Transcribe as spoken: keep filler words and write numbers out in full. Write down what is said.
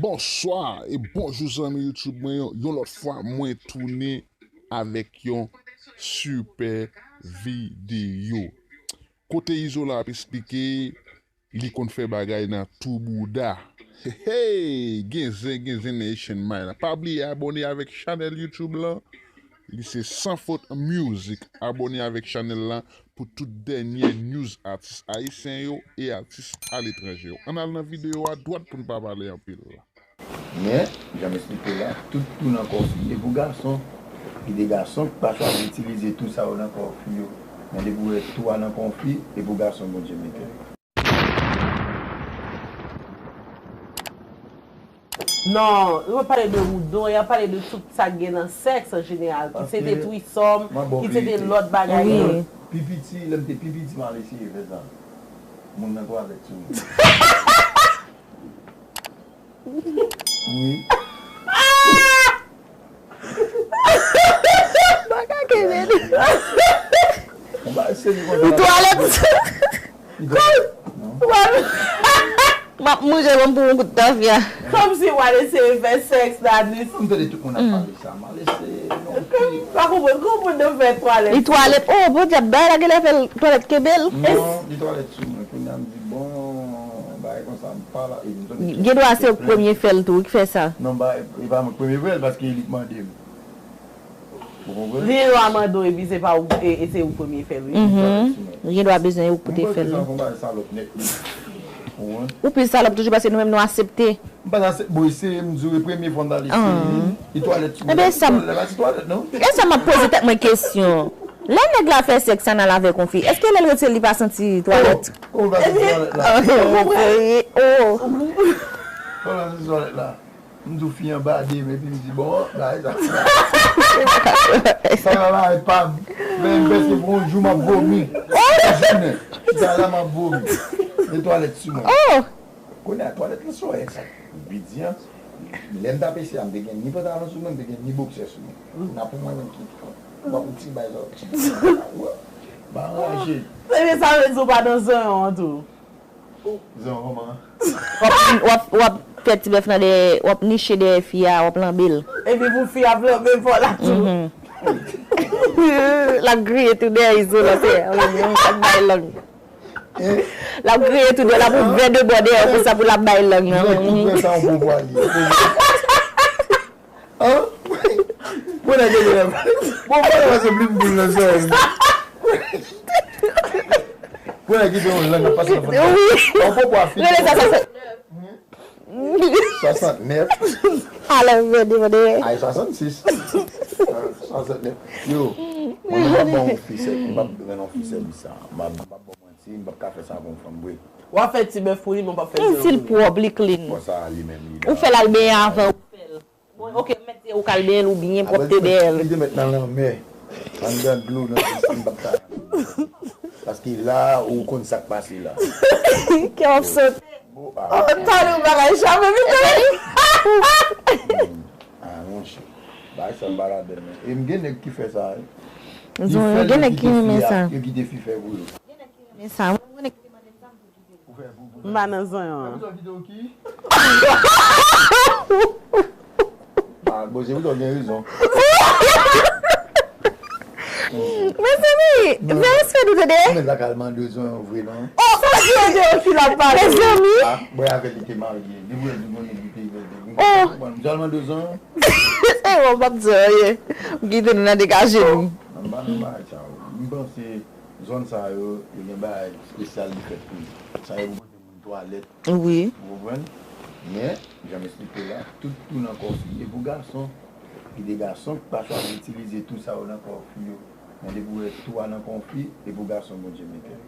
Bonswa e bonjou zanmi YouTube mwen yo. Yon lòt fwa mwen tounen avèk yon sipè videyo. Kote Izola ap esplike li konn fè bagay nan tou bouda. Hey, hey, gen zen, gen zen nan Asian Mind la. Pa bliye abòne avèk chanèl YouTube lan. Li se Sans Faute Music. Abòne avèk chanèl lan pou tout dènye news atis ayisyen yo e atis aletranje yo. Ann al nan videyo a dwat pou n pa pale anpil. Men, jan m esplike la, tout tou nan kò fi. E pou gason, gen de gason ki pa chwazi itilize tou sa yo nan kò fi yo. Men depi w wè tou a nan kò fi, e pou gason Bondye mete l. Non, yo pa pale de woudon, y ap pale de tout sa k gen nan sèks an jeneral, ki se de twisòm, ki se de lòt bagay. Wi. Pi piti, lè m te pi piti, m al eseye fè sa. Moun nan twalèt sou mwen. Wi. Baka kenbe li. Li twalèt. M ap manje bon pou yon kout tafya. Kòmsi w al eseye fè sèks la, Nis. M tande tout moun ap pale sa. M al eseye non fi. Pa konprann, kòman moun nan fè twalèt? Li twalèt. Oh, podyab, bagay la genlè fè l twalèt kenbe l. Non, li twalèt sou mwen. Kounye a m di, bon, bagay konsa, m pa la. Gen dwa se ou k premye fè l tou, ou k fè sa. Non, e pa mwen k premye fè l, paske li k mande m. Ou konprann? Li gen dwa mande w epi se pa ou, e, e se ou k premye fè l, wi. Mhm. Li gen dwa bezwen ou k pote fè l. Mwen panse sa se yon bagay salòp nèt, wi. Ou konprann? Ou plis salòp toujou paske nou menm nou asepte. M pa t asepte, bon, eseye m di w, e premye fwa m t al eseye. Li twalèt sou mwen. Ebyen, sa m. Twalèt la, se twalèt, non? E sa m ap poze tèt mwen kesyon. Lè nèg la fè sèks anal avèk yon fi, èske lè l retire l, li pa santi twalèt? Oh, oh, l pa santi twalèt la. Oh, oh. Oh, l pa santi twalèt la. M di w fi anba de m epi m di bon, bagay sa. Sa pa bagay pa m. Men m pèske pou yon jou m ap vomi. Yon jounen. Chita la m ap vomi. Gen twalèt sou mwen. Kounye a twalèt lan sou wè sa. Bidyan. Lè m t ap eseye a, m te gen ni pantalon sou mwen, m te gen ni boksè sou mwen. Kounye a pou mwen menm ki pran. M ap yon ti bay sa, ti bay sa. M anraje. Ebyen sa vle di w pa nan zanyon an tou. Zanyon kòman? W ap, w ap, w ap fè ti bèf nan dèyè, w ap niche dèyè fi a, w ap lanbe l. Epi pou fi a ap lanbe paw la tou. L ap griyen tou dèyè Izolan, se, l ap bay lang. L ap griyen tou dèyè, l ap ouvè de bò dèyè konsa pou l ap bay lang nan. Ou kwè sa yon bon pwa li ye? An? Bon nèg ede la. Bon, bon nèg pase plim boul nan zòrèy m. Bon nèg kite yon lang ap pase nan fon. Wi. An poko a fini. Rele sa sa. Swasantnèf. Alè vè devan dèyè. Ay swasannsis. Swasantnèf. Yo, mwen m ap ba yon fi sèvis, m ap renmen yon fi sèvis sa. M ap, m ap ba w manti, m p ap ka fè sa pou yon fanm vre. W ap fè ti bèf pou li, men w p ap fè zanyon pou li. Si l pwòp, li clean. Bon, sa li menm li la. Ou fè l al benyen avan ou fè l. Bon, ok, m mèt di ou k al benyen l ou byen pwòpte dèyè l. Li te mèt nan lanmè, anndan dlo, nan pisin, m p ap ka. Paske la, ou konn sa k pase la. Kè w ap sote. Oh, tande yon bagay chape vit vit. Ah, monchè. Bagay sa m pa ladann non. E m gen nèg ki fè sa, wi. Yo fè l, yo kite fi a, yo kite fi fè pou yo. Gen nèg ki renmen sa. Mwen gen nèg ki te mande m sa, m tou kite l. M pa nan zanyon an. Ah, bon, se pou sa w gen rezon. Mezanmi, fè respè nou tande. Mwen pa ka al mande w zanyon vre non. Oh, sa di yo de ki l ap pale. Mezanmi. Ah, mwen avè l li te marye. Depi w wè di mwen li te vle di. Oh. Mwen pa al mande w zanyon. Se bon, m p ap di w anyen. M kite nou nan degaje nou. M pa nan bagay sa yo. M panse zòn sa yo, yo gen bagay espesyal li fèt pou yo. Sa yo pou pote moun twalèt. Wi. Ou konprann? Men, jan m esplike la, tout tou nan kò fi. E pou gason, gen de gason ki pa chwazi itilize tou sa yo nan kò fi yo. Men depi w wè tou a nan kò yon fi, e pou gason Bondye mete l.